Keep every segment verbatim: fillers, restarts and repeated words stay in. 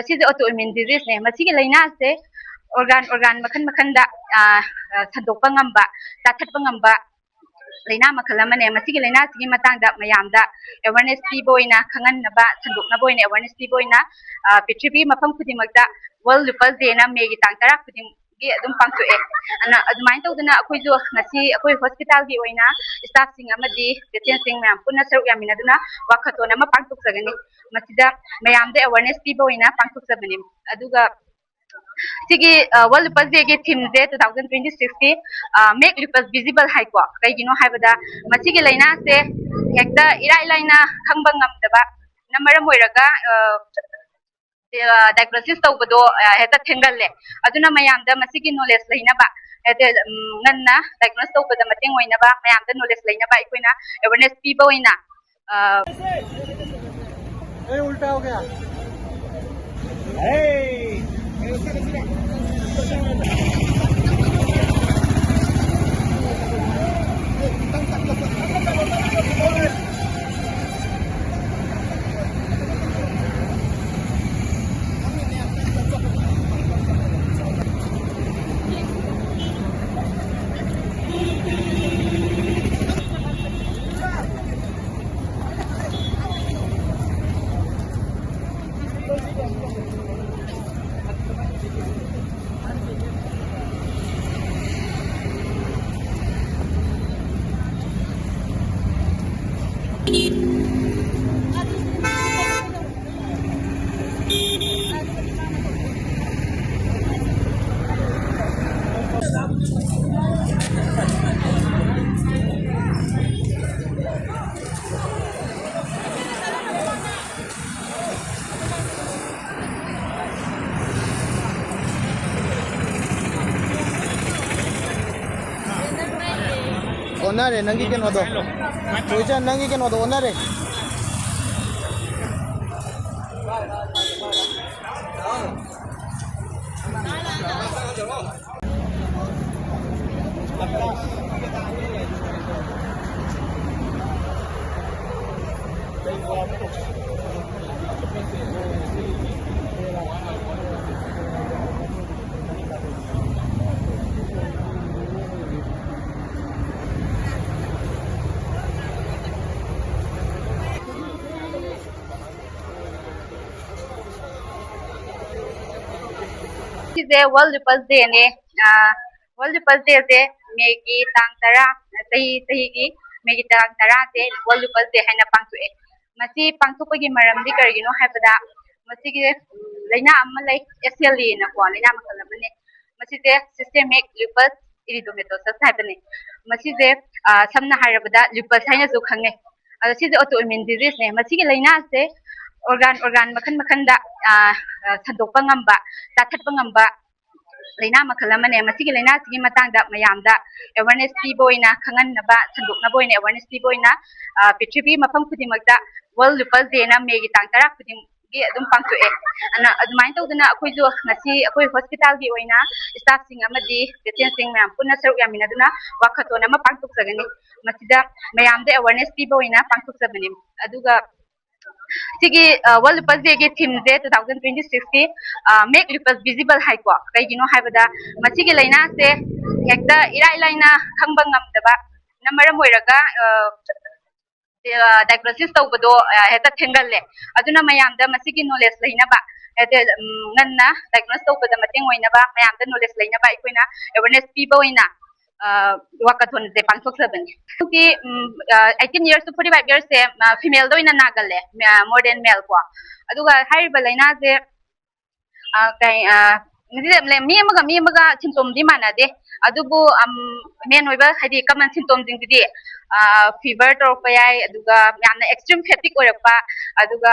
ꯁꯤꯁꯦ autoimmune diseaseꯅꯦ꯫ ꯃꯁꯤꯒꯤ ꯂꯥꯏꯅꯥꯁꯦ organ organ ꯃꯈꯜ ꯃꯈꯜꯗ, ꯑ, ꯑ, ꯁꯟꯗꯣꯛꯄ ꯉꯝꯕ, ꯆꯥꯊꯠꯄ ꯉꯝꯕ ꯂꯥꯏꯅꯥ ꯃꯈꯜ ꯑꯃꯅꯦ꯫ ꯃꯁꯤꯒꯤ ꯂꯥꯏꯅꯥꯁꯤꯒꯤ ꯃꯇꯥꯡꯗ ꯃꯌꯥꯝꯗ awareness ꯄꯤꯕ ꯑꯣꯏꯅ, ꯈꯪꯍꯟꯅꯕ, ꯁꯟꯗꯣꯛꯅꯕ ꯑꯣꯏꯅ awareness ꯄꯤꯕ ꯑꯣꯏꯅ, ꯑ, ꯄ꯭ꯔꯤꯊꯤꯕꯤ ꯃꯐꯝ ꯈꯨꯗꯤꯡꯃꯛꯇ World Lupus Dayꯅ Mayꯒꯤ ꯇꯥꯡ ꯇꯔꯥ ꯈꯨꯗꯤꯡꯒꯤ ꯑꯗꯨꯝ ꯄꯥꯡꯊꯣꯛꯑꯦ꯫ ꯑꯗꯨꯅ ꯑꯗꯨꯃꯥꯏꯅ ꯇꯧꯗꯅ ꯑꯩꯈꯣꯏꯁꯨ ꯉꯁꯤ ꯑꯩꯈꯣꯏ hospitalꯒꯤ ꯑꯣꯏꯅ staffꯁꯤꯡ ꯑꯃꯗꯤ patientꯁꯤꯡ ꯃꯌꯥꯝ ꯄꯨꯟꯅ ꯁꯔꯨꯛ ꯌꯥꯃꯤꯟꯅꯗꯨꯅ walkathon ꯑꯃ ꯄꯥꯡꯊꯣꯛꯆꯒꯅꯤ꯫ ꯃꯁꯤꯗ ꯃꯌꯥꯝꯗ awareness ꯄꯤꯕ ꯑꯣꯏꯅ ꯄꯥꯡꯊꯣꯛꯆꯕꯅꯤ꯫ ꯑꯗꯨꯒ ꯁꯤꯒꯤ, ꯑ, World Lupus Dayꯒꯤ themeꯁꯦ two thousand twenty sixꯀꯤ, ꯑ, Make Lupus Visible ꯍꯥꯏꯀꯣ꯫ ꯀꯩꯒꯤꯅꯣ ꯍꯥꯏꯕꯗ ꯃꯁꯤꯒꯤ ꯂꯥꯏꯅꯥꯁꯦ ꯍꯦꯛꯇ ꯏꯔꯥꯏ ꯂꯥꯏꯅ ꯈꯪꯕ ꯉꯝꯗꯕꯅ ꯃꯔꯝ ꯑꯣꯏꯔꯒ, ꯑ, ꯑ, diagnosis ꯇꯧꯕꯗꯣ, ꯑ, ꯍꯦꯛꯇ ꯊꯦꯡꯒꯜꯂꯦ꯫ ꯑꯗꯨꯅ ꯃꯌꯥꯝꯗ ꯃꯁꯤꯒꯤ knowledge ꯂꯩꯅꯕ, ꯍꯥꯏꯗꯤ, ꯎꯝ, ꯉꯟꯅ diagnose ꯇꯧꯕꯗ ꯃꯇꯦꯡ ꯑꯣꯏꯅꯕ, ꯃꯌꯥꯝꯗ knowledge ꯂꯩꯅꯕ ꯑꯩꯈꯣꯏꯅ awareness ꯄꯤꯕ ꯑꯣꯏꯅ, ꯑ, ए, उल्टा हो गया। ꯑꯣꯟꯅꯔꯦ ꯅꯪꯒꯤ ꯀꯩꯅꯣꯗꯣ꯫ ꯍꯣꯏ ꯏꯆꯟ, ꯅꯪꯒꯤ ꯀꯩꯅꯣꯗꯣ ꯑꯣꯟꯅꯔꯦ꯫ ꯁꯤꯁꯦ World Lupus Day ꯅꯦ꯫ World Lupus Day ꯁꯦ ꯃꯦꯒꯤ ꯇꯥꯡ ꯇꯔꯥ, ꯆꯍꯤ ꯆꯍꯤꯒꯤ ꯃꯦꯒꯤ ꯇꯥꯡ ꯇꯔꯥꯁꯦ World Lupus Day ꯍꯥꯏꯅ ꯄꯥꯡꯊꯣꯛꯑꯦ꯫ ꯃꯁꯤ ꯄꯥꯡꯊꯣꯛꯄꯒꯤ ꯃꯔꯝꯗꯤ ꯀꯔꯤꯒꯤꯅꯣ ꯍꯥꯏꯕꯗ, ꯃꯁꯤꯒꯤ ꯂꯥꯏꯅꯥ ꯑꯃ ꯂꯩ, S L E ꯅꯀꯣ, ꯂꯥꯏꯅꯥ ꯃꯈꯜ ꯑꯃꯅꯤ꯫ ꯃꯁꯤꯁꯦ Systemic Lupus Erythematosus ꯍꯥꯏꯕꯅꯤ꯫ ꯃꯁꯤꯁꯦ ꯁꯝꯅ ꯍꯥꯏꯔꯕꯗ lupus ꯍꯥꯏꯅꯁꯨ ꯈꯪꯅꯩ꯫ ꯑꯗꯣ ꯁꯤꯁꯦ autoimmune disease ꯅꯦ꯫ ꯃꯁꯤꯒꯤ ꯂꯥꯏꯅꯥꯁꯦ organ organ ꯃꯈꯜ ꯃꯈꯜꯗ ꯁꯟꯗꯣꯛꯄ ꯉꯝꯕ, ꯆꯥꯊꯠꯄ ꯉꯝꯕ ꯂꯥꯏꯅꯥ ꯃꯈꯜ ꯑꯃꯅꯦ꯫ ꯃꯁꯤꯒꯤ ꯂꯥꯏꯅꯥꯁꯤꯒꯤ ꯃꯇꯥꯡꯗ ꯃꯌꯥꯝꯗ awareness ꯄꯤꯕ ꯑꯣꯏꯅ, ꯈꯪꯍꯟꯅꯕ, ꯁꯟꯗꯣꯛꯅꯕ ꯑꯣꯏꯅ awareness ꯄꯤꯕ ꯑꯣꯏꯅ ꯄ꯭ꯔꯤꯊꯤꯕꯤ ꯃꯐꯝ ꯈꯨꯗꯤꯡꯃꯛꯇ World Lupus Day ꯅ ꯃꯦꯒꯤ ꯇꯥꯡ ꯇꯔꯥ ꯈꯨꯗꯤꯡꯒꯤ ꯑꯗꯨꯝ ꯄꯥꯡꯊꯣꯛꯑꯦ꯫ ꯑꯗꯨꯅ ꯑꯗꯨꯃꯥꯏꯅ ꯇꯧꯗꯅ ꯑꯩꯈꯣꯏꯁꯨ ꯉꯁꯤ ꯑꯩꯈꯣꯏ hospital ꯒꯤ ꯑꯣꯏꯅ staff ꯁꯤꯡ ꯑꯃꯗꯤ patient ꯁꯤꯡ ꯃꯌꯥꯝ ꯄꯨꯟꯅ ꯁꯔꯨꯛ ꯌꯥꯃꯤꯟꯅꯗꯨꯅ walkathon ꯑꯃ ꯄꯥꯡꯊꯣꯛꯆꯒꯅꯤ꯫ ꯃꯁꯤꯗ ꯃꯌꯥꯝꯗ awareness ꯄꯤꯕ ꯑꯣꯏꯅ ꯄꯥꯡꯊꯣꯛꯆꯕꯅꯤ꯫ ꯑꯗꯨꯒ ꯁꯤꯒꯤ World Lupus Day ꯒꯤ theme ꯁꯦ two thousand twenty six ꯀꯤ Make Lupus Visible ꯍꯥꯏꯀꯣ꯫ ꯀꯩꯒꯤꯅꯣ ꯍꯥꯏꯕꯗ ꯃꯁꯤꯒꯤ ꯂꯥꯏꯅꯥꯁꯦ ꯍꯦꯛꯇ ꯏꯔꯥꯏ ꯂꯥꯏꯅ ꯈꯪꯕ ꯉꯝꯗꯕꯅ ꯃꯔꯝ ꯑꯣꯏꯔꯒ diagnosis ꯇꯧꯕꯗꯣ ꯍꯦꯛꯇ ꯊꯦꯡꯒꯜꯂꯦ꯫ ꯑꯗꯨꯅ ꯃꯌꯥꯝꯗ ꯃꯁꯤꯒꯤ knowledge ꯂꯩꯅꯕ, ꯍꯥꯏꯗꯤ ꯉꯟꯅ diagnose ꯇꯧꯕꯗ ꯃꯇꯦꯡ ꯑꯣꯏꯅꯕ, ꯃꯌꯥꯝꯗ knowledge ꯂꯩꯅꯕ ꯑꯩꯈꯣꯏꯅ awareness ꯄꯤꯕ ꯑꯣꯏꯅ walkathon ꯁꯦ ꯄꯥꯡꯊꯣꯛꯆꯕꯅꯤ꯫ ꯍꯧꯖꯤꯛꯇꯤ eighteen years to forty five years say female ꯗ ꯑꯣꯏꯅ ꯅꯥꯒꯜꯂꯦ, more than male ꯀꯣ꯫ ꯑꯗꯨꯒ ꯍꯥꯏꯔꯤꯕ ꯂꯥꯏꯅꯥꯁꯦ ꯀꯩ ꯃꯤ ꯑꯃꯒ ꯃꯤ ꯑꯃꯒ symptom ꯗꯤ ꯃꯥꯟꯅꯗꯦ꯫ ꯑꯗꯨꯕꯨ main ꯑꯣꯏꯕ ꯍꯥꯏꯗꯤ common symptom ꯁꯤꯡꯁꯤꯗꯤ fever ꯇꯧꯔꯛꯄ ꯌꯥꯏ, ꯑꯗꯨꯒ ꯌꯥꯝꯅ extreme fatigue ꯑꯣꯏꯔꯛꯄ, ꯑꯗꯨꯒ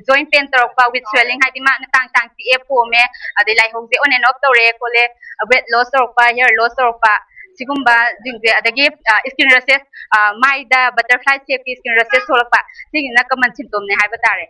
joint pain ꯇꯧꯔꯛꯄ, with swelling ꯍꯥꯏꯗꯤ ꯃꯥꯅ ꯇꯥꯡ ꯇꯥꯡ ꯆꯤꯛꯑꯦ ꯄꯣꯝꯃꯦ, ꯑꯗꯩ ꯂꯥꯏꯍꯧꯁꯦ on and off ꯇꯧꯔꯛꯑꯦ ꯈꯣꯠꯂꯦ, weight loss ꯇꯧꯔꯛꯄ, hair loss ꯇꯧꯔꯛꯄ, ꯁꯤꯒꯨꯝꯕꯁꯤꯡꯁꯦ, ꯑꯗꯒꯤ skin rashes, ꯃꯥꯏꯗ butterfly shape ꯀꯤ skin rashes ꯊꯣꯛꯂꯛꯄ, ꯁꯤꯒꯤꯅ common symptom ꯅꯦ ꯍꯥꯏꯕ ꯇꯥꯔꯦ꯫